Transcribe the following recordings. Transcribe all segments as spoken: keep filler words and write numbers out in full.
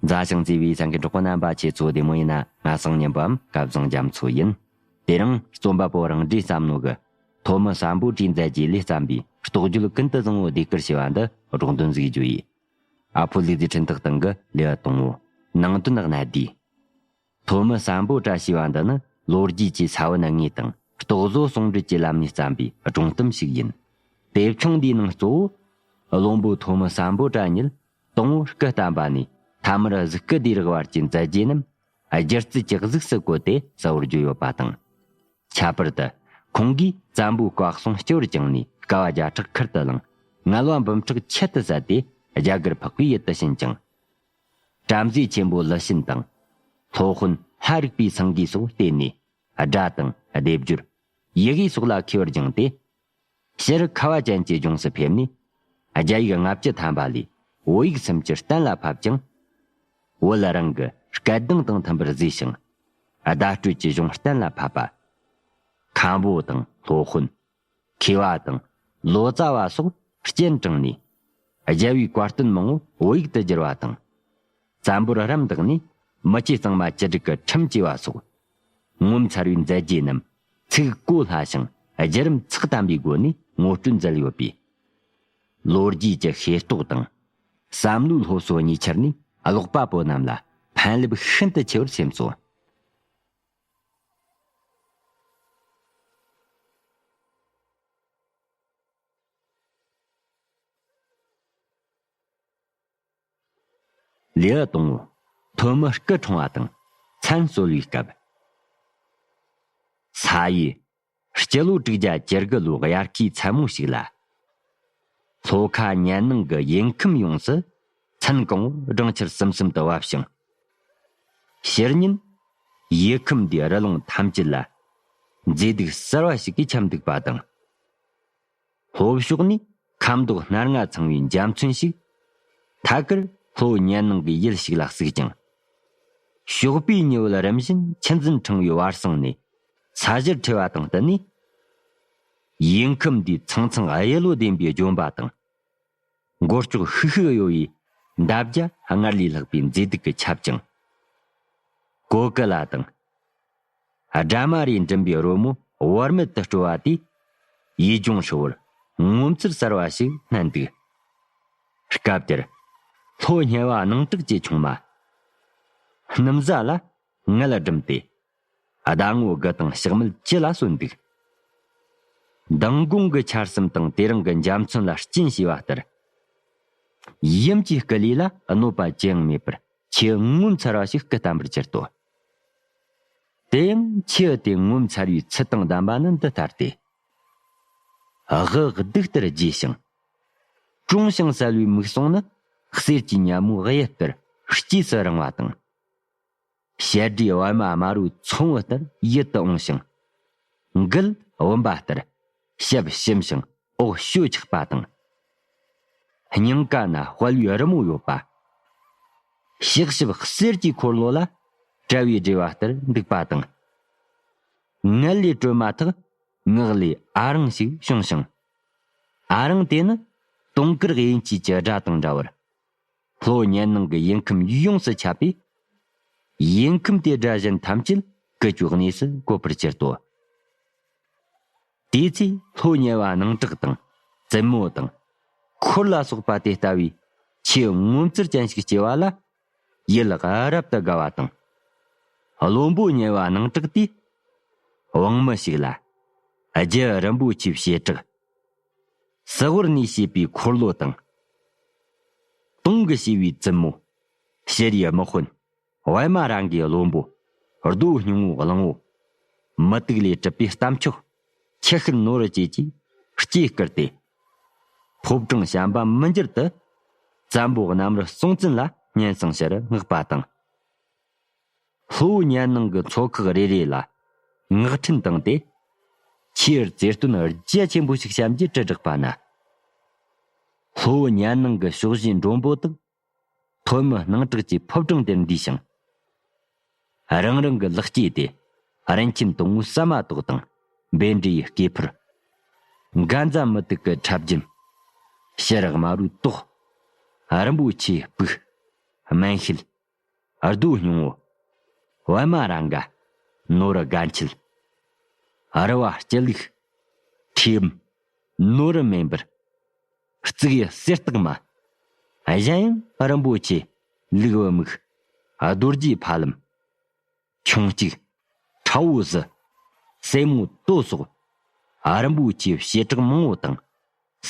མཛའ་ཞིང་བརྩེ་བའི་ས་འགན་གྲོགས་པོ་རྣམ་པ། ཁྱེད་ཚོ་བདེ་མོ་ཡིན་ན། ང་སང་ཉིན་པའམ་སྐལ་བཟང་རྒྱ་མཚོ་ཡིན། དེ་རིང་རྩོམ་པ་པོ་རང་འདྲའི་བསམ་མནོ་གི་ཐོན་མི་སམ་བྷོ་ཊས་མཛད་རྗེས་ལས་བརྩམས་པའི་རྟོགས་བརྗོད་ཀུན་ཏུ་བཟང་བོ་ཟློས་གར་ཞེས་པ་འདི་སྒྲོག་འདོན་ཟིག་བརྗོད་ཡིན། ཨ་ཕོ་ལུག་རྫིའི་འཕྲིན་ཐག་སྟེང་གི་ལེའུ་དང་བོ། ནང་དོན་གནད་བསྡུས། ཐོན་མི་སམ་བྷོ་ཊ་ཞེས་པ་འདི་ནི་ལོ་རྒྱུས་ཀྱི་ས་བོན་དངོས་དང་རྟོག་བཟོ་ཟུང་འབྲེལ་གྱི་ལམ་ནས་བརྩམས་པའི་སྒྲུང་གཏམ་ཞིག་ཡིན། དེབ་ཆུང་འདིའི་ནང་གཙོ་བོ་བློན་པོ་ཐོན་མི་སམ་བྷོ་ཊ་ཉིད་དང་བོ་སྐུ་བལྟམས་པ་ནས་ཐ་མར་གཟུགས་སྐུ་བདེ་རག་བར་གྱི་མཛད་རྗེས་རྣམས་སྒྱུ་རྩལ་གྱི་གཟུགས་སུ་བཀོད་དེ་གསལ་བོར་བརྗོད་ཡོད་པ་དང་། ཁྱད་པར་དུ་ཁོང་གིས་བཙན་པོའི་བཀའ་སྲུང་སྐྱོར་བར་བཅངས་ནས་དཀའ་བ་བརྒྱ་ཕྲག་ཁུར་དུ་བླངས། ངལ་བ་འབུམ་ཕྲག་ཁྱད་དུ་བསད་དེ་རྒྱ་གར་འཕགས་པའི་ཡུལ་དུ་ཕྱིན་ཅིང་། བྲམ་ཟེ་ཆེན་པོ་ལི་ཤིན་དང་། སློབ་དཔོན་ལྷ་རིག་པའི་སེང་གེ་སོགས་བསྟེན་ནས་སྒྲ་དང་སྡེབ་སྦྱོར། ཡི་གེ་སོགས་ལ་མཁས་པར་སྦྱངས་ཏེ། ཕྱིར་ཁ་བ་ཅན་གྱི་ལྗོངས་སུ་ཕེབས་ནས། རྒྱ་ཡིག་ལྔ་བཅུ་ཐམ་པ་ལས་བོད་ཡིག་སུམ་ཅུ་གཏན་ལ་ཕབ་ཅིང་། བོད་རང་གི་སྐད་གདངས་དང་མཐུན་པར་བཟོས་ཤིང་། བརྡ་སྤྲོད་ཀྱི་གཞུང་གཏན་ལ་ཕབ་པ། མཁན་པོ་དང་སློབ་དཔོན། མཁས་པ་དང་ལོ་ཙཱ་བ་སོགས་སྤྱན་དྲངས་ནས། རྒྱལ་བའི་བཀའ་བསྟན་མང་བོ་བོད་ཡིག་ཏུ་བསྒྱུར་བ་དང་། བཙན་པོར་རམ་འདེགས་ནས་མི་ཆོས་གཙང་མ་བཅུ་དྲུག་གི་ཁྲིམས་བཅས་པ་སོགས། ངོ་མཚར་བའི་མཛད་རྗེས་རྣམས་ཚིག་གོ་སླ་ཞིང་བརྒྱུད་རིམ་ཚགས་དམ་པའི་སྒོ་ནས་ངོ་སྤྲོད་མཛད་ཡོད་པས། ལོ་རྒྱུས་ཀྱི་ཤེས་རྟོགས་དང་བསམ་བློའི་སློབ་གསོ་གཉིས་ཆར་ནས་ཀློག་པ་པོ་རྣམས་ལ་ཕན་རླབས་ཤིན་ཏུ་ཆེ་བར་སེམས་སོ། ལེའུ་དང་བོ། ཐོན་མི་སྐུ་འཁྲུངས་པ་དང་མཚན་གསོལ་བའི་སྐབས། ས་ཡི་སྤྱི་ལོ་དྲུག་བརྒྱ་བཅུ་དགུ་ལོའི་དབྱར་ཁའི་མཚན་མོ་ཞིག་ལ། ལྷོ་ཁ་ཉན་ནང་གི་ཡུལ་ཁམས་ཡོངས་སུ་མཚན་གང་བོ་སྦྲང་ཆར་ཟིམ་ཟིམ་དུ་བབས་ཤིང་། ཕྱི་ཉིན་ཡུལ་ཁམས་འདིའི་རི་ལུང་ཐམས་ཅད་ལ་མཛེས་སྡུག་གསར་བ་ཞིག་གིས་ཁྱབ་འདུག་པ་དང་། ལྷོ་ཕྱོགས་ནས་ཁ་མདོག་སྣར་ང་ཚང་བའི་འཇའ་ཚོན་ཞིག་ཐད་ཀར་ལྷོ་ཉན་ནང་གི་ཡུལ་ཞིག་ལ་ཟུག་ཅིང་། ཞོགས་པའི་ཉི་འོད་རིམ་བཞིན་ཆུ་འཛིན་ཕྲེང་བའི་བར་གསེང་ནས་ས་གཞིར་འཁྲིལ་བ་དང་བསྟུན་ནས། ཡུལ་ཁམས་འདིའི་ཚང་ཚང་གཡུ་ལོ་ལྡན་པའི་ལྗོན་པ་དང་། མགོ་ལྕོག་ཤུག་ཤུག་གཡོ་བའི་འདབ་བརྒྱ་སྔར་ལས་ལྷག་པའི་མཛེས་སྡུག་གིས་ཁྱབ་ཅིང་། གོ་ཀུ་ལ་དང་། སྦྲ་མ་རིས་འགྲིམ་པའི་རོལ་མོ་བར་མེད་དུ་དཀྲོལ་བ་དེས། ཡུལ་ལྗོངས་ཧྲིལ་བོར་ངོ་མཚར་གསར་བ་ཞིག་བསྣན་འདུག་སྐབས་དེར་ལྷོ་སྙེ་བ་སྣང་གྲགས་ཀྱི་ཆུང་མ། སྣུམ་བཟའ་ལ་མངལ་སྦྲུམ་སྟེ། ཟླ་ངོ་དགུ་དང་ཞག་མལ་བཅུ་ལ་སོན་འདུག་མདང་དགོང་གི་ཆར་ཟིམ་དང་དེ་རིང་གི་འཇའ་ཚོན་ལ་སྤྱན་ཞུས་པ་ལྟར། ཡུམ་གྱི་སྐུ་ལུས་ལ་གནོད་པ་ཅི་ཡང་མེད་པར་ཆེས་ངོ་མཚར་བ་ཞིག་སྐུ་བལྟམས་པར་གྱུར་ཏོ། དེ་ཡང་ཆེས་དེ་ངོ་མཚར་བའི་ཚུལ་དང་ལྡན་པ་ནི་འདི་ལྟར་ཏེ། དབུ་གདུགས་ལྟར་རྒྱས་ཤིང་། དྲོངས་ཤིང་གསལ་བའི་མིག་ཟུང་ནི་གསེར་གྱི་ཉ་མོའི་གཡུ་ལྟར་སྐྱེས་སུ་རིང་བ་དང་། བྱ་སྒྲོས་པད་མ་དམར་པོའི་ཚོམ་བུ་ལྟར་ཡིད་དུ་འོང་ཞིང་། མགུལ་བུམ་པ་ལྟར་ཞབས་ཞིམ་ཞིང་འོག་ཞོ་ཆགས་པ་དང་། སྙིང་ག་ན་དཔལ་བའི་རི་མོ་ཡོད་པ། ཕྱག་ཞབས་གསེར་གྱི་འཁོར་ལོ་ལ་དྲ་བའི་སྦྲེལ་བ་ལྟར་འདུག་པ་དང་། མངལ་ལས་གྲོལ་མ་ཐག་ངག་ལས་ཨ་རང་ཞིག་བྱུང་ཞིང་། ཨ་རང་དེ་ནི་དུང་དཀར་དབྱིན་ཇིའི་སྒྲ་དང་འདྲ་བར། ལྷོ་ཉན་ནང་གི་ཡུལ་ཁམས་ཡོངས་སུ་ཁྱབ་པས། ཡུལ་ཁམས་དེའི་སྒྲ་གཞན་ཐམས་ཅད་སྐད་ཅིག་གནས་སུ་གོ་བར་གྱུར་ཏོ། དེའི་ཚེ་ལྷོ་ཉེ་བ་སྣང་གྲགས་དང་བཙུན་མོ་དང་འཁོར་ལ་སོགས་པ་དེ་ལྟ་བུའི་ཆེས་ངོ་མཚར་ཅན་ཞིག་སྐྱེ་བ་ལ། ཡུལ་རབ་ཏུ་དགའ་བ་དང་། བློན་པོ་ཉེ་བ་སྣང་གྲགས་དེས། དབང་མི་ཞིག་ལ། རྒྱུ་རིན་པོ་ཆེའི་བྱེ་བྲག་ཟི་ཝར་ནས་བྱས་པའི་འཁོར་ལོ་དང་། དུང་གིས་བྱས་པའི་བཙུན་མོ། ཕྱི་རིའི་དམག་དཔོན། པད་མ་རང་གི་བློན་པོ། རྡོ་སྙིང་པོའི་གླང་བོ། མུ་ཏིག་ལས་གྲུབ་པའི་གཏམ་མཆོག་ཆུ་ཤེལ་ནོར་བུ་བཅས་ཀྱིས་སྐྱེས་བསྐུལ་ཏེ། ཕོ་བྲང་བྱམས་པ་མི་འགྱུར་དུ། བཙན་པོ་གནམ་རི་སྲོང་བཙན་ལ་སྙན་སེང་ཞུ་བར་མངགས་པ་དང་། ལྷོ་ཉན་ནང་གི་མཚོ་ཁག་རེ་རེ་ལ་མངགས་འཕྲིན་བཏང་སྟེ། ཆེས་རྩེ་སྟོན་རྒྱ་ཆེན་པོ་ཞིག་བཤམས་རྒྱུའི་གྲ་སྒྲིག་པ་ན། ལྷོ་ཉན་ནང་གི་ཕྱོགས་བཞིའི་མགྲོན་པོ་དག་ཐོན་མི་སྣང་གྲགས་ཀྱི་ཕོ་བྲང་དེར་འདུས་ཤིང་། རང་རང་གི་ལག་སྐྱེས་ཏེ་རིན་ཆེན་དུང་བོའི་ཟ་མ་ཏོག་དང་། འབེན་འདྲེ་ཡི་སྐེ་ཕུར། འགན་ཛ་མུ་ཏིག་གི་ཁྲབ་རྒྱུན། ཕྱི་རུ་དམར་པོའི་ཏོག་སྨན་པོ་ཆེའི་སྤུག་སྨན་ཤེལ། རྡོ་སྙིང་པོ། པད་མ་ར་འགའ། ནོར་དགའ་འཁྱིལ། རུ་བ་སྐྱིད་ལུག་ཁྲིའམ་ནོར་མེ་འབར། རྩིག་གཡུ་གསེར་སྟག་མ། གཞན་ཡང་རིན་པོ་ཆེ་ལུག་བུ་མིག་རྡོ་རྗེ་ཕ་ལམ། ཁྱུང་གཅིག་ཁྲ་བོ་གཟི། སེ་མོ་ཏོ་སོགས་རིན་པོ་ཆེའི་བྱེ་བྲག་མང་པོ་དང་།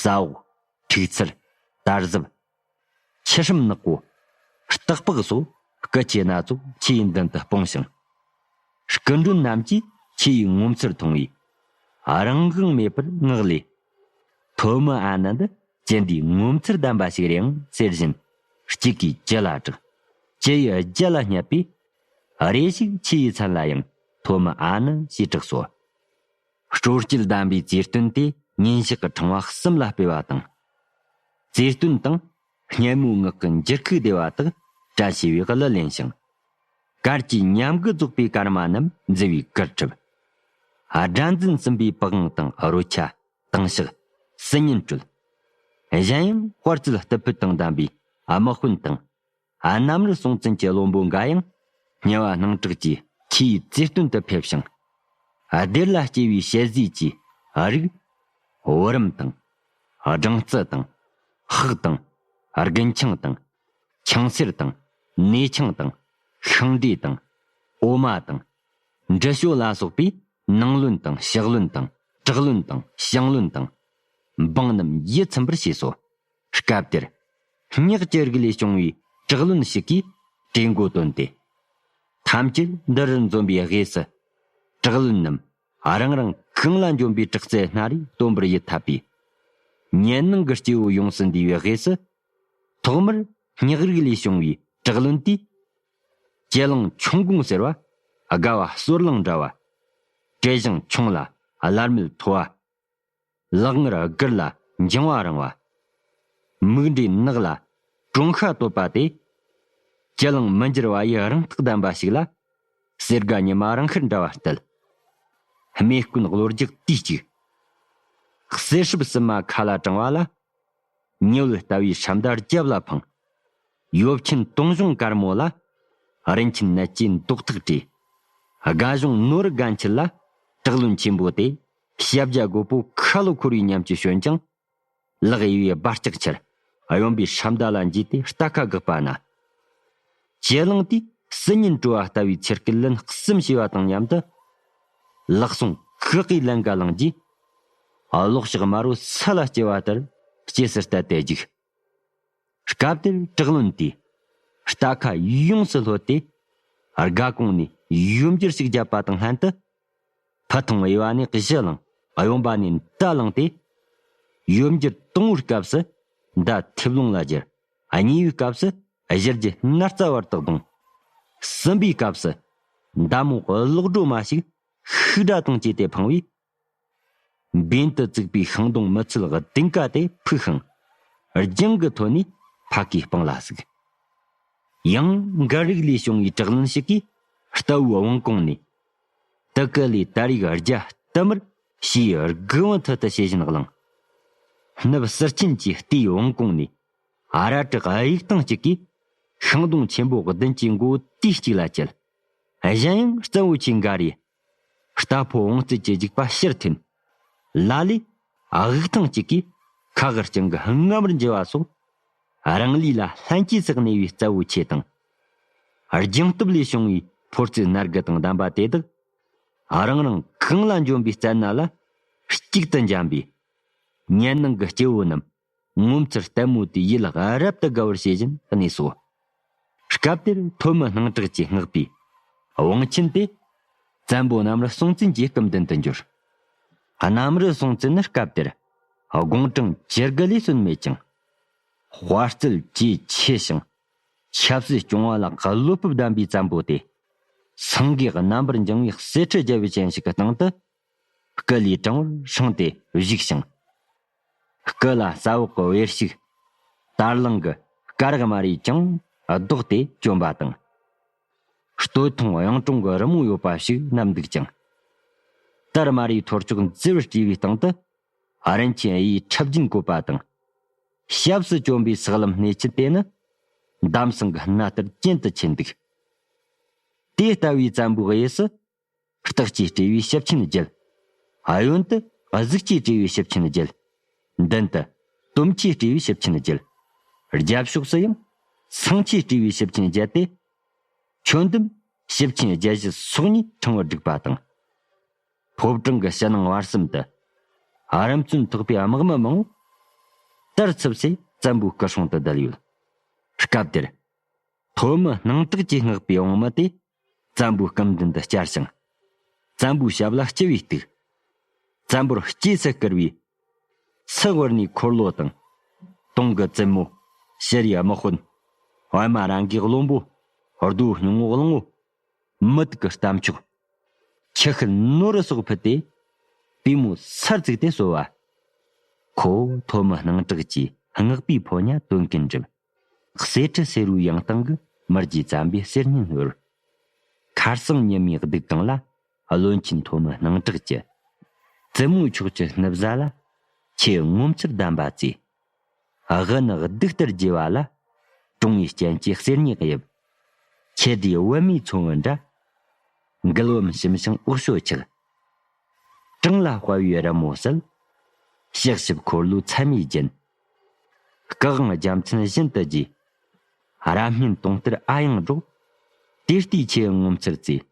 ས་འོག་ཁྲུག་ཚུར་དར་ཟབ། ཆུ་ཧྲམ་ནག་པོ། སྟག་ལྤགས་སོགས་སྐུ་ཆེ་སྣ་ཚོགས་ཆུ་ཡི་མདུན་དུ་སྤུངས་ཤིང་། སྐུ་མགྲོན་རྣམས་ཀྱིས་ཆུ་ཡི་ངོ་མཚར་མཐོང་བས། རང་དབང་མེད་པར་ངག་ལས། ཐོན་མི་ཨ་ནི་འདི་ཅི་འདྲའི་ངོ་མཚར་ལྡན་པ་ཞིག་རེད་ཨང་ཟེར་བཞིན་གཅིག་གིས་ཅི་ལ་གྲགས། ཅི་ཡི་རྒྱ་ལ་བསྙད་པས། རེ་ཞིག་ཆུ་ཡི་མཚན་ལ་ཡང་ཐོན་མི་ཨ་ནི་ཞེས་གྲགས་སོ། སྤྲོ་སྐྱིད་ལྡན་པའི་རྩེ་སྟོན་དེ་ཉིན་ཞག་གི་ཕྲེང་བ་གསུམ་ལ་སྤེལ་བ་དང་། རྩེ་སྟོན་དང་སྙན་མོའི་ངག་གི་འགྱུར་ཁུག་བདེ་བ་དག་བཀྲ་ཤིས་པའི་གླུ་ལེན་ཞིང་། གར་གྱི་ཉམས་རྒུད་རྫོགས་པའི་སྐར་མ་རྣམས་མཛེས་པའི་གར་འཁྲབ། སྒྲ་འཛིན་ཟིན་པའི་པི་ཝང་དང་རོལ་ཆ། དང་ཕྱག་སིལ་སྙན་དཀྲོལ། གཞན་ཡང་དཔལ་རྩལ་རྟུལ་ཕོད་དང་ལྡན་པའི་དམག་དཔོན་དང་། གནམ་རི་སྲོང་བཙན་གྱི་བློན་པོ་འགའ་ཡང་དམྱལ་བ་སྣང་གྲགས་ཀྱིས་ཆུ་ཡི་རྩེ་སྟོན་དུ་ཕེབས་ཤིང་། སྡེར་ལ་སྐྱེ་བའི་ཞལ་ཟས་ཀྱི་རིགས། བུ་རམ་དང་། སྦྲང་རྩི་དང་། ཧག་དང་། དགུན་ཆང་དང་། ཆང་སེར་དང་། ནས་ཆང་དང་། ཤིང་འབྲས་དང་། འོ་མ་དང་། འབྲི་ཞོ་ལ་སོགས་པའི་ནང་བློན་དང་ཕྱག་བློན་དང་། དྲག་བློན་དང་ཞང་བློན་དང་། འབངས་རྣམས་ཡིད་ཚིམ་པར་བྱས་སོ། སྐབས་དེར། སྙེག་ཅི་རིགས་ལས་བྱུང་བའི་དྲག་བློན་ཞིག་གིས་གྲོས་འགོ་བཏོན་ཏེ། ཐམས་ཅད་འདི་རུ་འཛོམས་པའི་དབུས་སུ། དྲག་བློན་རྣམས་རང་རང་གང་ལ་འཇོན་པའི་དྲག་རྩལ་སྣ་རེ་སྟོན་པར་ཡིད་འཐད་པས། ཉེར་ལྔ་གི་སྐྱེ་བོ་ཡོངས་སུ་འདུས་པའི་དབུས་སུ། ཐོག་མར་སྙེག་རིགས་ལས་བྱུང་བའི་དྲག་བློན་དེས། ཅེ་གླིང་ཆུང་གུང་ཟེར་བ། དགའ་བ་སོལ་རླངས་འདྲ་བ། བྲེ་ཞིང་ཆུང་ལ་བླར་མེད་མཐོ་བ། ལག་ངར་སྒུར་ལ་འགྱིང་བ་རིང་བ། མིག་འབྲས་ནག་ལ་གྲོང་ཤ་བཏོད་པ་དེ། ཅེ་གླིང་མི་འགྱུར་བ་ཡི་རང་རྟགས་ལྡན་པ་ཞིག་ལ། གསེར་སྒ་ཉི་མ་རང་ཤར་འདྲ་བར་བསྟད། སྨེ་སྐོན་གློ་རྒྱག་དུས་གཅིག་གསེར་སྲུབས་སིལ་མ་ཁ་ལ་དྲངས་པ་ལ། ཉི་འོད་ལྟ་བུའི་ཧྲམ་མདའ་རྒྱབ་ལ་འཕངས། ཡོབ་ཆེན་དུང་གཞོང་དཀར་མོ་ལ། རིན་ཆེན་ནད་ཀྱི་མདོག་ཐག་བྲིས། དགའ་གཞུང་ནོར་དགའ་འཁྱིལ་ལ། དྲག་བློན་ཆེན་པོ་དེ། ཞབས་རྒྱ་རྒོད་པོ་ཁ་ལོ་འཁོར་བའི་ཉམས་ཀྱིས་བྱོན་ཅིང་། ལག་གཡས་པའི་སྦ་ལྕག་ཁྱེར། གཡོན་པའི་ཧྲམ་མདའ་ལ་འཇུས་ཏེ་རྟ་ཁ་བསྒགས་པ་ན། ཅེ་གླིང་དེས་སིལ་སྙན་བྲོ་བ་ལྟ་བུའི་ཚེ་སྐད་ལན་གསུམ་བྱས་པ་དང་མཉམ་དུ། ལག་ཟུང་ཁག་གིས་ལན་འགའ་བླངས་རྗེས། གློག་ཞགས་དམར་པོ་ས་ལ་སྐྱེ་བ་ལྟར་སྐྱེས་སུ་བལྟས་ཏེ་རྒྱུག་སྐབས་དེར་དྲག་བློན་དེས་རྟ་ཁ་ཡོངས་སུ་ལྷོད་དེ། སྒ་གོང་ནས་ཡོམ་འགྱུར་ཞིག་བརྒྱབ་པ་དང་ལྷན་དུ། ཕུ་ཐུང་གཡས་པ་ནས་གཞུ་བླངས། གཡོན་པ་ནས་མདའ་བླངས་ཏེ། ཡོམ་འགྱུར་དང་པོའི་སྐབས་སུ་མདའ་མཐེབ་ལོང་ལ་སྦྱར། གཉིས་པའི་སྐབས་སུ་གཞུ་རྒྱུད་ན་རྩ་བར་དུ་བརྡུངས། གསུམ་པའི་སྐབས་སུ་མདའ་མོ་གློག་སྒྲོ་མ་ཞིག་ཤུགས་སྒྲ་དང་བཅས་ཏེ་འཕངས་པས། འབེན་དུ་བཙུགས་པའི་ཤིང་སྡོང་མི་ཚད་བདུན་ཀ་དེ་ཕུག་ཤིང་། རྒྱང་གི་ཐོག་ནས་ཕ་གིའི་སྤང་ལ་ཟུག་ཡང་འགའ་རིགས་ལས་བྱུང་བའི་དྲག་རློན་ཞིག་གིས་རྟ་བོའི་བང་གོང་ནས། དུ་ཀི་ལས་དར་ཡུག་རྒྱ་གཏུམ་མར་ཕྱིའི་དགུ་བོ་མཐུད་དུ་ཤེད་བཞིན་བླངས། སྣུབས་ཟུར་ཆེན་གྱི་རྟའི་བང་གོང་ནས། ཨ་ར་བྲག་དབྱུག་ཐང་གཅིག་གིས་ཤིང་སྡོང་ཆེན་པོ་བདུན་གྱི་མགོ་བོ་དུས་གཅིག་ལ་བཅད། གཞན་ཡང་རྩ་བོ་ཆེ་འགའ་རེས་རྟ་ཕོ་བང་རྩལ་གྱི་རྒྱུག་པ་ཕྱིར་འཐེན། ལ་ལས་དབུགས་ཐང་གཅིག་གིས་ཁ་གི་རྐྱང་གི་རྔམ་པར་འགྱུར་བ་སོགས། རང་ལུས་ལ་ལྷན་སྐྱེས་སུ་གནས་པའི་རྩ་བོ་ཆེ་དང་། རྒྱང་སྟོབས་ལས་བྱུང་བའི་ཕོ་རྩལ་སྣ་དགུ་དང་ལྡན་པ་དེ་དག་རང་རང་གང་ལ་འཇོན་པའི་རྩལ་སྣ་ལ་གཅིག་ཏུ་འབྱམས་པས། ཉེར་ལྔ་གི་སྐྱེ་བོ་རྣམས་ངོ་མཚར་ལྟད་མོ་དེའི་ཡིད་རབ་ཏུ་དགའ་བར་བྱེད་བཞིན་གནས་སོ། སྐབས་དེར་ཐོན་མི་སྣང་གྲགས་ཀྱིས་མངགས་པའི་བང་ཆེན་དེ། བཙན་པོ་གནམ་རི་སྲོང་བཙན་གྱི་སྐུ་མདུན་དུ་འབྱོར། གནམ་རི་སྲོང་བཙན་ནི་སྐབས་དེར་དགུང་གྲངས་བཅུ་དགུ་ལས་སོན་མེད་ཅིང་། དཔའ་རྩལ་ཇེ་ཆེ་ཞིང་། ཆབ་སྲིད་སྐྱོང་བ་ལ་བློ་སྤོབས་ལྡན་པའི་བཙན་པོ་དེ། སེང་གེ་རྣམ་པར་འགྱིང་བའི་གསེར་ཁྲི་རྒྱལ་པོ་ཅན་ཞིག་གི་སྟེང་དུ། སྐུ་ལུས་དྲང་བོར་བསྲིངས་ཏེ་བཞུགས་ཤིང་། སྐུ་ལ་ས་འོག་གི་བེར་ཤུགས། དར་ལིང་གི་སྐ་རགས་དམར་ཡིས་ཀྱང་བདོག་སྟེ་བཅོམ་པ་དང་། སྟོད་ཐུང་གཡུང་དྲུང་གི་རི་མོ་ཡོད་པ་ཞིག་བསྣམས་འདུག་ཅིང་། དར་དམར་ཡིས་ཐོར་ཅོག་མཛེས་པར་བྲིས་པའི་སྟེང་དུ། རིན་ཆེན་གཡུའི་ཁྲབ་རྒྱུན་བཀོད་པ་དང་། ཞབས་སུ་གྱོན་པའི་སག་ལམ་སྣེ་ཆེན་དེ་ནི། འདམ་སེང་གི་སྣ་ལྟར་གྱེན་དུ་ཆེན་འདུག་དེ་ལྟ་བུའི་བཙན་པོའི་གཡས་སུ། སྟག་ཅེས་སྤྲས་པའི་ཞབས་ཆེན་བརྒྱད། གཡོན་དུ་གཟིག་ཅེས་སྤྲས་པའི་ཞབས་ཆེན་བརྒྱད། མདུན་དུ་དོམ་ཅེས་སྤྲས་པའི་ཞབས་ཆེན་བརྒྱད། རྒྱབ་ཕྱོགས་སུ་ཡང་སེང་ཅེས་སྤྲས་པའི་ཞབས་ཆེན་བརྒྱད་དེ། ཁྱོན་བསྡོམས་ཞབས་ཆེན་བརྒྱད་བཞི་སོ་གཉིས་ཕྲེང་བར་བསྒྲིགས་པ་དང་། ཕོ་བྲང་གི་ཕྱི་ནང་བར་གསུམ་དུ་རིམ་བཙོན་ཐོག་པའི་དམག་མི་མང་པོ་དར་ཚུབས་སེ་བཙན་པོའི་སྐུ་སྲུང་དུ་བསྡད་ཡོད། སྐབས་དེར། ཐོན་མི་སྣང་གྲགས་ཀྱིས་མངགས་པའི་དབང་མི་དེ་བཙན་པོའི་སྐུ་མདུན་དུ་བཅར་ཞིང་། བཙན་པོའི་ཞབས་ལ་སྤྱི་བོས་གཏུགས། བཙན་པོར་གཅེས་སུ་བསྐུལ་བའི་སི་ཝར་ནིའི་འཁོར་ལོ་དང་། དུང་གི་བཙུན་མོ། ཕྱི་རིའི་དམག་དཔོན། པད་མ་རང་གི་བློན་པོ། རྡོའི་སྙིང་བོ་གླང་བོ། མི་དུག་གི་རྟ་མཆོག་ཁྱི་ཤུལ་ནོར་བུ་སོགས་ཕུད་དེ། པུས་མོ་སར་བཙུགས་ཏེ་གསོལ་བ། ཁོ་བོ་ཐོན་མི་སྣང་གྲགས་ཀྱིས་མངགས་པའི་ཕོ་ཉ་དོན་ཀུན་འགྲུབ། གསེར་ཁྲི་སེར་བོའི་ཡང་སྟེང་གི་མི་རྒྱའི་བཙན་པོའི་གསེར་སྙན་ནོར། ཁར་སང་ཉི་མའི་གདུགས་སྟེང་ལ། བློན་ཆེན་ཐོན་མི་སྣང་གྲགས་ཀྱི། བཙུན་མོ་ཕྱོགས་ཀྱི་སྣུབས་ཟ་ལ། ཁྱེད་ངོ་མཚར་གདམས་པ་བཙལ། དབུ་ནི་གདུགས་ལྟར་རྒྱས་པ་ལ། དྲུང་བའི་སྤྱན་གྱི་གསེར་ཉི་དབྱིབས། ཁྱེད་དེའི་བུད་མེད་ཚོང་བུ་འདྲ། མགུལ་བུམ་ཞིམ་ཞིང་འོག་ཞོ་ཆགས། བྲང་ལ་དཔའ་བོའི་རི་མོ་གསལ། ཕྱག་ཞབས་འཁོར་ལོའི་མཚན་མས་བརྒྱན། སྐུ་དབང་རྒྱལ་མཚན་བཞིན་དུ་རྒྱས། རབ་སྙན་དུང་ལྟར་ཨ་ཡང་སྒྲོག་དེ་ལྟའི་ཁྱེད་ངོ་མཚར་བཙལ།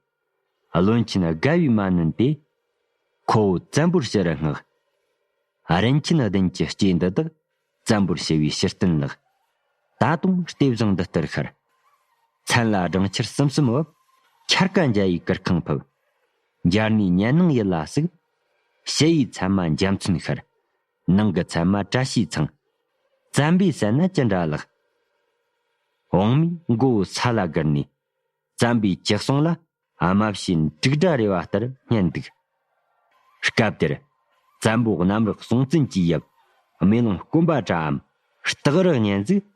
བློན་ཆེན་དགའ་བའི་མ་ནིན་ཏེ། ཁོ་བོ་བཙན་པོར་ཕྱིར་མངགས། རིན་ཆེན་གདན་གྱི་ལྕེ་འདི་དག་བཙན་པོར་ཕྱི་བའི་ཕྱིར་བསྟན་ལགས། ད་དུང་ལྟེ་བཟང་འདི་ལྟར་ཤར། མཚན་ལ་སྦྲང་ཆར་ཟིམ་ཟིམ་བབས། འཁྱར་ཀ་འཇའ་ཡི་གུར་ཁང་ཕུབ། འཇར་ནི་ཉལ་སྣང་ཡིད་ལ་ཟུག་ཕྱི་ཡི་མཚན་མ་འཇའ་ཚོན་ཤར། ནང་གི་མཚན་མ་བཀྲ་ཤིས་ཚང་། བཙན་པོའི་སྲས་ན་ཅི་འདྲ་ལགས། འོག་མའི་མགོ་བོ་ས་ལ་བསྒུར་ནས། བཙན་པོའི་ཁྱི་སོང་ལ་རྨ་བྱའི་འབྲུག་སྒྲ་རེ་བ་ལྟར་སྙན་འདུག་སྐབས་དེར། བཙན་པོ་གནམ་རི་སྲོང་བཙན་གྱི་ཡབ་རྨེ་ལུང་དཀོན་པ་བྲམ་སྟག་རི་གཉན་གཟིགས།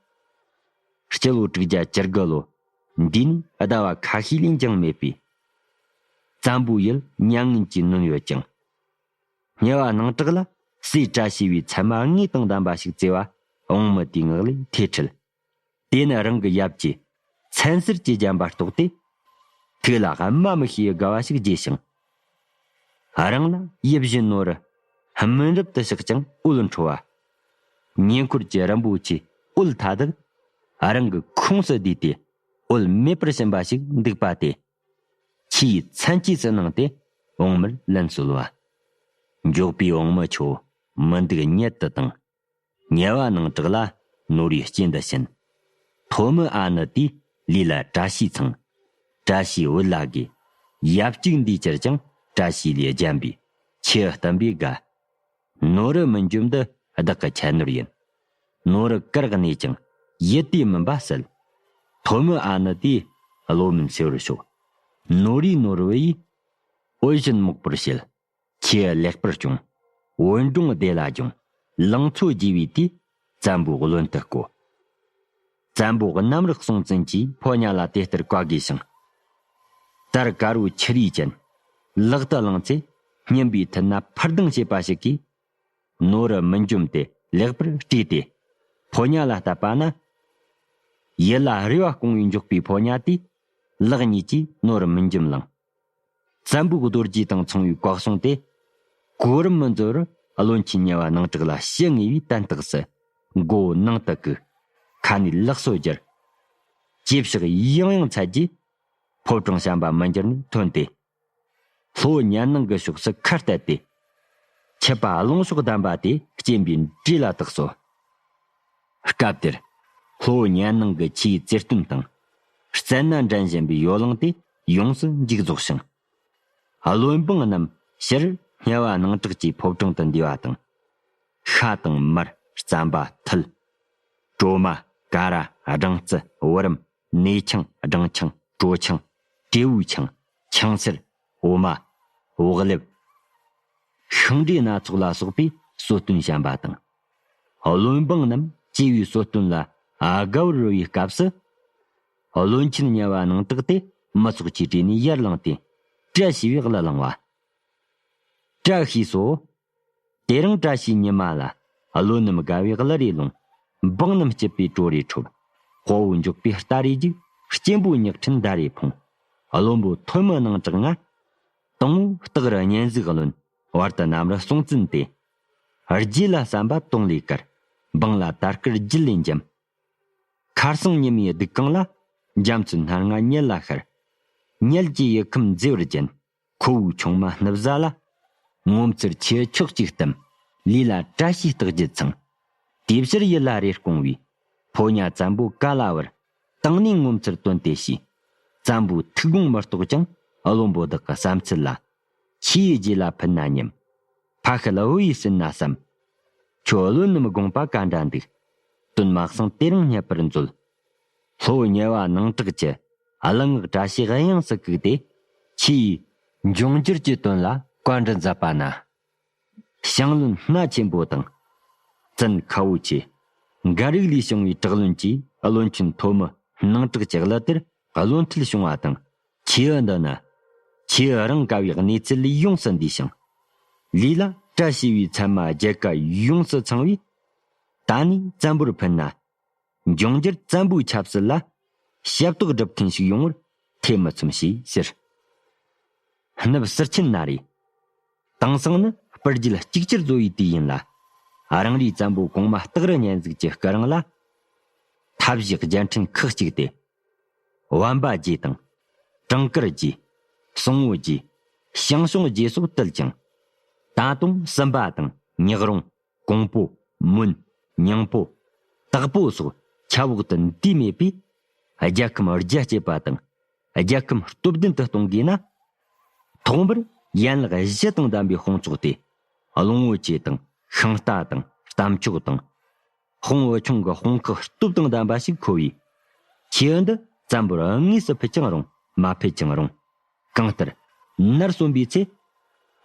སྤྱི་ལོ་དྲུག་བརྒྱ་བཅུ་དགུ་ལོ། འདས་ནས་ཟླ་བ་ཁ་ཤས་ལས་འགྱངས་མེད་པས། བཙན་པོའི་ཡུལ་མྱ་ངན་གྱིས་ནོན་ཡོད་ཅིང་། དམྱལ་བ་སྣང་གྲགས་ལ་སྲས་བཀྲ་ཤིས་པའི་མཚན་མ་དངོས་དང་ལྡན་པ་ཞིག་བཙལ་བ་དབང་མི་དེའི་ངག་ལས་ཐེ་ཁྲིད། དེ་ནི་རང་གི་ཡབ་ཀྱི་མཚན་གསེར་གྱིས་བརྒྱན་པ་རྟོགས་ཏེ། ཐུགས་ལ་སྨྲ་མི་ཤེས་དགའ་བ་ཞིག་སྐྱེས་ཤིང་། རང་ལ་ཡིད་བཞིན་ནོར་བུ་མུན་རབ་ཏུ་ཞག་ཀྱང་འོད་འཕྲོ་བ། ཉེ་འཁོར་གྱི་རིན་པོ་ཆེ་འོད་མཐའ་དག་རང་གི་ཁོངས་སུ་བསྡུས་ཏེ་འོད་མེད་པར་ཕྱིན་པ་ཞིག་འདུག་པ་དེ། ཆེས་མཚན་གྱིས་སུ་གནང་སྟེ་དབང་མིར་ལན་གསོལ་བ། མགྱོགས་པའི་དབང་མི་ཁྱོད་མི་འདུག་ཉེད་དུ་བཏང་། དམྱལ་བ་སྣང་གྲགས་ལ་ནོར་བུའི་རྐྱེན་འདི་བྱིན། ཐོན་མི་ཨ་ནི་དེའི་ལུས་ལ་བཀྲ་ཤིས་ཚང་། བཀྲ་ཤིས་འོད་ལ་དགོས། ཡབ་གཅིག་འདིས་གྱུར་ཀྱང་བཀྲ་ཤིས་ལས་བརྒྱན་པའི་ཆེས་བརྟན་པའི་དགའ། ནོར་བུ་མི་འཇོམས་འདི་བདག་གི་ཁྱད་ནོར་ཡིན། ནོར་བུ་གར་གནས་ཀྱང་ཡིད་དུ་མིན་པ་གསལ། ཐོན་མི་ཨ་ནི་དེས་བློ་མུན་སེལ་བར་ཤོག་ནོར་བུའི་ནོར་བུ་ཡིས་འོད་བཞིན་མོག་པོར་བྱེད། ཆེས་ལེགས་པར་སྐྱོང་། བོད་འབྲོང་སྡེ་ལ་སྦྱོང་། ལང་ཚོ་རྒྱས་པའི་དུས་བཙན་པོའི་བློན་དུ་བསྐོ། བཙན་པོ་གནམ་རི་སྲོང་བཙན་གྱིས་ཕོ་ཉ་ལ་དེ་ལྟར་བཀའ་བསྒོས་ཤིང་། དར་དཀར་པོའི་ཆུ་རིས་ཅན། ལག་ཏུ་བླངས་ཚེ་སྙིམ་པའི་མཐིལ་ན་འཕུར་ལྡིང་བྱེད་པ་ཞིག་གིས། ནོར་བུ་མི་འཇོམས་ཏེ་ལེགས་པར་བཀྲུས་ཏེ། ཕོ་ཉ་ལ་བསྟབས་པ་ན། ཡུལ་ལ་རེ་བ་སྐོང་བའི་མགྱོགས་པའི་ཕོ་ཉ་དེས་ལག་གཉིས་ཀྱིས་ནོར་བུ་མི་འཇོམས་བླངས། བཙན་པོའི་རྡོ་རྗེ་དང་མཚུངས་པའི་བཀའ་གསུང་དེ། གོ་རིམ་མི་འཛོལ་བར་བློན་ཆེན་དམྱལ་བ་སྣང་གྲགས་ལ་ཞུ་ངེས་པའི་དན་རྟགས་སུ། མགོ་བོ་ནང་དུ་བཀུག་ཁ་ནས་ལག་སོ་བསྒྱུར། ཅེས་བཤགས་ཡང་ཡང་འཚལ་རྗེས། ཕོ་བྲང་བྱམས་པ་མི་འགྱུར་ནས་ཐོན་ཏེ། ལྷོ་ཉལ་སྣང་གི་ཕྱོགས་སུ་ཁ་གཏད་དེ། ཆུ་པ་རླུང་གཤོག་ལྡན་པ་དེ་སྐྱེན་པའི་འགྲོས་ལ་བཏགས་སོ། སྐབས་དེར་ལྷོ་ཉལ་སྣང་གི་ཆུའི་རྩེར་སྟོན་དང་། རྩད་ན་འགྲན་བཞིན་པའི་ཡོ་ལང་དེ་ཡོངས་སུ་འཇིག་རྫོགས་ཤིང་། བློན་འབངས་རྣམས་ཕྱིར་དམྱལ་བ་སྣང་གྲགས་ཀྱི་ཕོ་བྲང་དུ་འདུས་པ་དང་། ཤ་དང་མར་རྩམ་པ་ཐུལ། གྲོ་མ་ཀ་ར་སྦྲང་རྩི་བུ་རམ། ནས་ཆང་སྦྲང་ཆང་གྲོ་ཆང་། དྲེའུ་ཆང་། ཆང་སེར། འོ་མ། བག་ལེབ། ཤིང་འབྲས་སྣ་ཚོགས་ལ་སོགས་པའི་གསོལ་སྟོན་བཤམས་པ་དང་། བློན་འབངས་རྣམས་སྐྱེས་བུའི་གསོལ་སྟོན་ལ་དགའ་བར་རོལ་བའི་སྐབས་སུ། བློན་ཆེན་དམྱལ་བ་སྣང་གྲགས་དེ་མི་ཚོགས་ཀྱི་གྲས་ནས་ཡར་ལངས་ཏེ་བཀྲ་ཤིས་པའི་གླུ་བླངས་པ། བཀྲ་ཤིས་སོ། དེ་རིང་བཀྲ་ཤིས་ཉི་མ་ལ། བློན་རྣམས་དགའ་བའི་གླུ་རེ་ལོངས། འབངས་རྣམས་སྐྱིད་པའི་བྲོ་རེ་འཁྲབ། དཔའ་བོ་མགྱོགས་པའི་རྟ་རེ་རྒྱུག་སྐྱེན་པོ་ཉག་ཕྲན་མདའ་རེ་འཕང་། བློན་པོ་ཐོན་མི་སྣང་གྲགས་ང་། དང་པོ་སྟག་རི་གཉན་གཟིགས་བློན། བར་དུ་གནམ་རི་སྲོང་བཙན་ཏེ། རྗེས་ལ་བསམ་པ་དུང་ལས་དཀར། འབངས་ལ་དར་དཀར་རྒྱུད་ལས་འཇམ། མཁར་སྲང་ཉི་མའི་སྡུག་གང་ལ། འཇམ་ཚོན་སྣ་ལྔ་ཉལ་ལ་ཤར། ཉལ་གྱི་ཡུལ་ཁམས་མཛེས་པར་བརྒྱན། ཁོ་བོའི་ཆུང་མ་སྣུབ་བཟའ་ལ། ངོ་མཚར་ཆེ་ཕྱོགས་གཅིག་བསྟིམ། ལུས་ལ་བཀྲ་ཤིས་རྟགས་བརྒྱད་ཚང་། དེ་ཕྱིར་ཡིད་ལ་རེ་སྐོང་བའི། ཕོ་ཉ་བཙན་པོ་ག་ལ་བར། བཏང་ནས་ངོ་མཚར་དོན་དེ་ཤེས། བཙན་པོའི་ཐུགས་དགོངས་མི་རྟོགས་ཀྱང་། བློན་པོ་བདག་གི་བསམ་ཚུལ་ལ། ཆེ་ཡི་རྗེས་ལ་ཕུལ་ན་སྙམ། ཕ་ཤུལ་བུ་ཡིས་ཟིན་ན་བསམ། ཁྱོད་བློན་རྣམས་དགོངས་པ་ག་འདྲ་འདུག་དོན་མ་གསང་དེ་རིང་བསྙད་པར་མཛོད། ལྷོ་ཉེ་བ་ནང་བྲག་གི། གླང་ངག་བཀྲ་ཤིས་དབྱངས་སུ་བཀུག་སྟེ། ཆེ་ཡི་འབྱུང་འགྱུར་གྱི་དོན་ལ་བཀའ་འདྲི་མཛད་པ་ན། ཞང་བློན་སྣ་ཆེན་པོ་དང་། བཙན་ཁ་བོ་ཆེ། འགའ་རིགས་ལས་བྱུང་བའི་དྲག་བློན་གྱིས་བློན་ཆེན་ཐོན་མི་ནང་བྲག་གི་གླུ་དེར་བློ་འཁྲུལ་བྱུང་བ་དང་། ཆེ་འདི་ནི། ཆེ་རང་དགའ་བའི་གནས་ཚུལ་ལས་ཡོངས་སུ་འདས་ཤིང་། ལུས་ལ་བཀྲ་ཤིས་པའི་མཚན་མ་རྒྱལ་ཁ་ཡོངས་སུ་ཚང་བས། ད་ནི་བཙན་པོར་ཕུལ་ན། འབྱུང་འགྱུར་བཙན་པོའི་ཆབ་སྲིད་ལ་ཞབས་ཏོག་སྒྲུབ་མཁན་ཞིག་ཡོང་བར་ཐེ་མི་ཚོམ་ཞེས་ཟེར། སྣུབས་ཟུར་ཆེན་ན་རེ། དེང་སང་ནི་སྤུར་རྒྱལ་གཅིག་གྱུར་བཟོ་བའི་དུས་ཡིན་ལ། རང་རེའི་བཙན་པོ་གོང་མ་སྟག་རི་གཉན་གཟིགས་ཀྱི་སྐུ་རིང་ལ། མཐའ་བཞི་རྒྱལ་ཕྲན་ཁག་གཅིག་སྟེ། བམ་པ་རྗེ་དང་། གྲངས་དཀར་རྗེ། སྲོང་བོ་རྗེ། ཞང་ཞུང་རྗེ་སོགས་བཏུལ་ཅིང་། ད་དུང་སུམ་པ་དང་ཉག་རོང་། ཀོང་པོ། མོན། ཉང་པོ། དྭགས་པོ་སོགས་ཆབ་འོག་ཏུ་འདུས་མེད་པས། རྒྱལ་ཁམས་རྒྱ་བསྐྱེད་པ་དང་། རྒྱལ་ཁམས་སྟོབས་ལྡན་དུ་གཏོང་དགོས་ན། ཐོག་མར་ཡན་ལག་བཞི་དང་ལྡན་པའི་དཔུང་ཚོགས་ཏེ། ཀློང་བུ་ཆེ་དང་ཤིང་རྟ་དང་གཏམ་ཆོག་དང་། དཔུང་བུ་ཆུང་གི་དཔུང་ཁག་སྟོབས་དང་ལྡན་པ་ཞིག་མཁོ་བས། ཆེ་འདི་བཙན་པོར་དངོས་སུ་ཕུལ་ཀྱང་རུང་མ་ཕུལ་ཀྱང་རུང་། གང་ལྟར་ནར་སོན་པའི་ཚེ།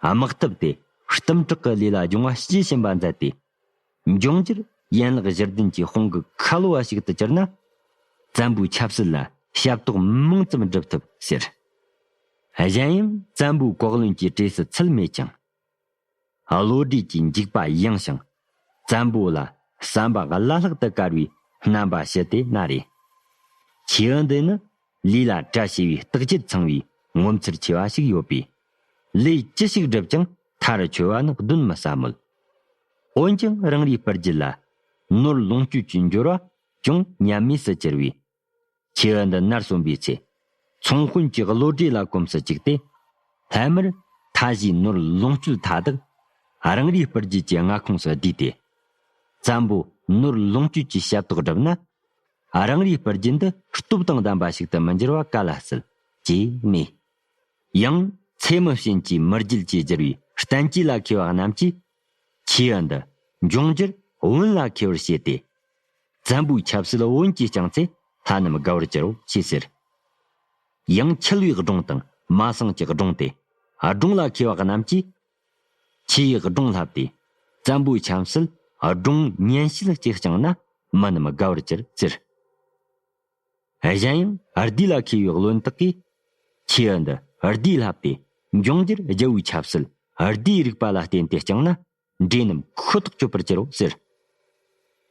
དམག་འཐབ་སྟེ་གཏུམ་དྲག་གི་ལས་ལ་སྦྱོང་བ་སྐྱེ་བཞིན་པ་མཛད་དེ། འབྱུང་འགྱུར་ཡན་ལག་བཞི་ལྡན་གྱི་དཔུང་གི་ཁ་ལོ་བ་ཞིག་ཏུ་གྱུར་ན། བཙན་པོའི་ཆབ་སྲིད་ལ་ཞབས་ཏོག་མང་ཙམ་སྒྲུབ་ཐུབ་ཟེར། གཞན་ཡང་བཙན་པོའི་གོ་བློན་གྱི་གྲས་སུ་ཚུད་མེད་ཀྱང་། བློ་གྲོས་ཀྱི་འཇུག་པ་ཡངས་ཤིང་། བཙན་པོ་ལ་བསམ་པ་བླ་ལྷག་ཏུ་དཀར་བའི་རྣམ་པ་ཞི་དེ་ན་རེ། ཆེ་འདི་ནི་ལུས་ལ་བཀྲ་ཤིས་པའི་རྟགས་བརྒྱད་ཚང་བའི་ངོ་མཚར་ཆེ་བ་ཞིག་ཡོད་པས། ལས་ཅི་ཞིག་བསྒྲུབས་ཀྱང་མཐར་འཁྱོལ་བ་ནི་གདོན་མི་ཟ་མོད། འོན་ཀྱང་རང་རེའི་སྤུར་རྒྱལ་ལ་ནོར་ལོངས་སྤྱོད་ཀྱི་འབྱོར་བ་ཅུང་ཉམས་དམས་སུ་གྱུར་བས། ཆེ་འདི་ནར་སོན་པའི་ཚེ། ཚོང་དཔོན་གྱི་བློ་གྲོས་ལ་གོམས་སུ་བཅུག་སྟེ། སླད་མར་མཐའ་བཞིའི་ནོར་ལོངས་སྤྱོད་མཐའ་དག་རང་རེའི་སྤུར་རྒྱལ་གྱི་མངའ་ཁོངས་སུ་བསྡུས་ཏེ། བཙན་པོ་ནོར་ལོངས་སྤྱོད་ཀྱི་ཞབས་ཏོག་བསྒྲུབས་ན། རང་རེའི་སྤུར་རྒྱལ་འདི་སྟོབས་དང་ལྡན་པ་ཞིག་ཏུ་མི་འགྱུར་བ་ག་ལ་སྲིད་ཅེས་སྨྲས། ཡང་ཚེ་མི་ཤན་གྱི་མི་རྒྱུད་ཀྱིས་བསྒྱུར་བའི་བསྟན་བཅོས་ལ་མཁས་པ་རྣམས་ཀྱིས། ཆེ་འདི་འབྱུང་འགྱུར་བོན་ལ་མཁས་པར་བཤད་དེ། བཙན་པོའི་ཆབ་སྲིད་བོན་གྱིས་བསྐྱངས་ཚེ་ལྷ་རྣམས་དགའ་བར་གྱུར་རོ་ཞེས་ཟེར། ཡང་འཆི་བའི་སྒྲུང་དང་མ་སངས་ཀྱི་སྒྲུང་སྟེ། སྒྲུང་ལ་མཁས་པ་རྣམས་ཀྱིས། ཆེ་ཡི་སྒྲུང་ལྷབ་སྟེ། བཙན་པོའི་ཆབ་སྲིད་སྒྲུང་སྙན་ཞལ་གྱིས་བསྐྱངས་ན་མི་རྣམས་དགའ་བར་གྱུར་ཟེར། གཞན་ཡང་ལྡེ་ལ་མཁས་པའི་བློན་དག་གིས། ཆེ་འདི་ལྡེ་ལྷབ་སྟེ། འབྱུང་འགྱུར་རྒྱལ་པོའི་ཆབ་སྲིད་ལྡེའི་རིག་པ་ལ་བརྟེན་ཏེ་བསྐྱངས་ན། འདྲེ་རྣམས་ཤུ་ཐོག་གཅོད་པར་འགྱུར་རོ་ཟེར།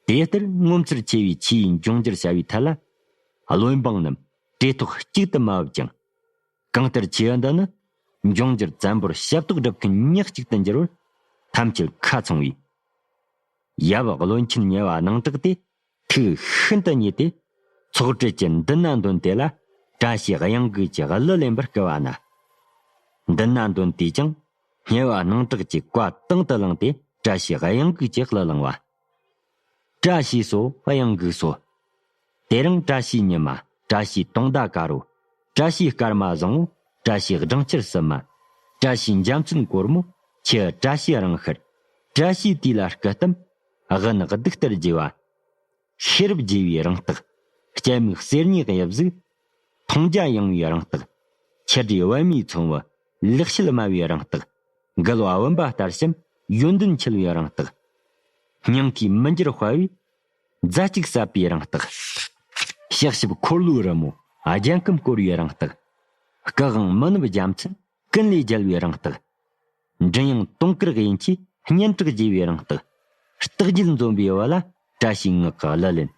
དེ་ལྟར་ངོ་མཚར་ཆེ་བའི་ཆེ་ཡི་འབྱུང་འགྱུར་བྱ་བའི་ཐད་ལ། བློན་འབངས་རྣམས་གྲོས་ཐོག་གཅིག་ཏུ་མ་བབ་ཅིང་། གང་ལྟར་ཆེ་འདི་ནི་འབྱུང་འགྱུར་བཙན་པོར་ཞབས་ཏོག་སྒྲུབ་མཁན་ཉག་གཅིག་ཏུ་འགྱུར་བར་ཐམས་ཅད་ཁ་ཚང་བས། ཡབ་བློན་ཆེན་ཉེ་བ་ནང་བྲག་སྟེ་ཐུགས་ཤིན་ཏུ་མཉེས་ཏེ། ཚོགས་གྲལ་གྱི་མདུན་ན་འདོན་དེ་ལ་བཀྲ་ཤིས་གཡང་འགུགས་ཀྱི་གླུ་ལེན་པར་བསྐུལ་བ་ན། མདུན་ན་འདོན་དུས་ཀྱང་ཉེ་བ་ནང་བྲག་གི་བཀའ་དང་དུ་བླངས་ཏེ་བཀྲ་ཤིས་གཡང་འགུགས་ཀྱི་གླུ་བླངས་བ། བཀྲ་ཤིས་སོ་གཡང་འགུགས་སོ། དེ་རིང་བཀྲ་ཤིས་ཉི་མ། བཀྲ་ཤིས་དུང་ཟླ་དཀར་རོ། བཀྲ་ཤིས་སྐར་མ་བཟང་བོ། བཀྲ་ཤིས་སྦྲང་ཆར་བསིལ་མ། བཀྲ་ཤིས་འཇའ་ཚོན་གོར་མོ། ཁྱེད་བཀྲ་ཤིས་རང་ཤར། བཀྲ་ཤིས་དུས་ལ་སྐུ་བལྟམས། དབུ་ནག་གདུགས་ལྟར་རྒྱས་པ། ཤེས་རབ་རྒྱས་པའི་རང་རྟགས། སྐྱེད་མོས་གསེར་ཉའི་དབྱིབས་གཟུགས། མཐོང་རྒྱ་ཡངས་པའི་རང་རྟགས། ཁྱི་འདྲའི་པད་མའི་ཚོམ་བུ། ལེགས་བཤད་སྨྲ་བའི་རང་རྟགས། མགུལ་བ་བུམ་པ་ལྟར་བཤམས། ཡོན་ཏན་འཆལ་བའི་རང་རྟགས། སྙིང་གའི་མི་འགྱུར་དཔའ་བོས། རྫ་གཅིག་ཟབ་པའི་རང་རྟགས། ཕྱག་ཞབས་འཁོར་ལོའི་རི་མོ། རྒྱལ་ཁམས་བསྐོར་བའི་རང་རྟགས། སྐུ་དབང་མི་ནུབ་རྒྱལ་མཚན། ཀུན་ལས་རྒྱལ་བའི་རང་རྟགས། མགྲིན་དབྱངས་དུང་དཀར་དབྱིན་ཇིའི་སྙན་གྲགས་རྒྱས་པའི་རང་རྟགས། རྟགས་བརྒྱད་འཛོམས་པའི་བུ་ལ་བཀྲ་ཤིས་ངག་གི་གླུ་ལེན།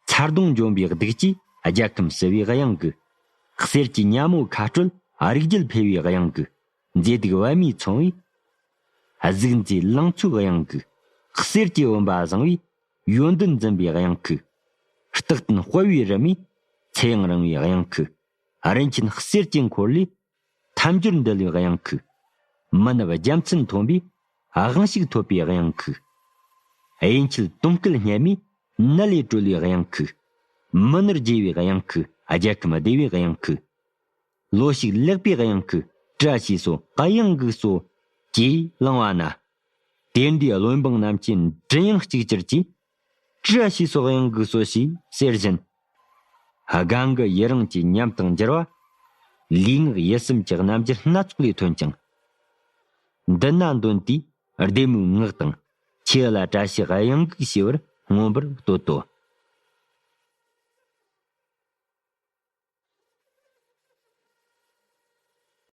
ཚ་གདུང་འཇོམས་པའི་གདུགས་ཀྱིས་རྒྱལ་ཁམས་བསིལ་བའི་གཡང་འགུགས། གསེར་གྱི་ཉ་མོ་ཁ་སྤྲོད་རིགས་རྒྱུད་འཕེལ་བའི་གཡང་གི། མཛེས་སྡུག་པད་མས་མཚུངས་པའི། གཟུགས་མཛེས་ལང་ཚོའི་གཡང་གི། གསེར་གྱི་བུམ་པ་བཟང་བའི། ཡོན་ཏན་འཛིན་པའི་གཡང་གི། རྟག་བརྟན་དཔའ་བོའི་རི་མོས། ཚེ་ཡང་རིང་བའི་གཡང་གི། རིན་ཆེན་གསེར་གྱི་འཁོར་ལོས། ཐལ་འགྱུར་འདུལ་བའི་གཡང་གི། མི་ནུབ་རྒྱལ་མཚན་མཐོན་པོས། དབང་ཕྱུག་ཐོབ་པའི་གཡང་གི། གཡས་འཁྱིལ་དུང་སྐད་སྙན་མོས། ནད་ལས་གྲོལ་བའི་གཡང་གི། མི་ནོར་རྒྱས་པའི་གཡང་གི། རྒྱལ་ཁམས་བདེ་བའི་གཡང་གི། ལོ་ཞིག་ལེགས་པའི་གཡང་གི། བཀྲ་ཤིས་སོ་གཡང་འགུགས་སོ། ཅེས་བླངས་པ་ན། དེ་འདྲའི་བློན་འབངས་རྣམས་ཀྱིས་མགྲིན་དབྱངས་གཅིག་གྱུར་གྱིས། བཀྲ་ཤིས་སོ་གཡང་འགུགས་སོ་ཞེས་ཟེར་བཞིན། སྒང་གི་ཡི་རངས་ཀྱི་ཉམས་དང་འགྱུར་བ། ལུས་ངག་ཡིད་གསུམ་གྱི་རྣམ་འགྱུར་སྣ་ཚོགས་ལས་ཐོན་ཀྱང་། མདུན་ན་འདོན་དུས་བདེ་མོའི་ངག་དང་། ཆོས་ལ་བཀྲ་ཤིས་གཡང་འགུགས་ཞེས་པར་མངོན་པར་བསྟོད་དོ།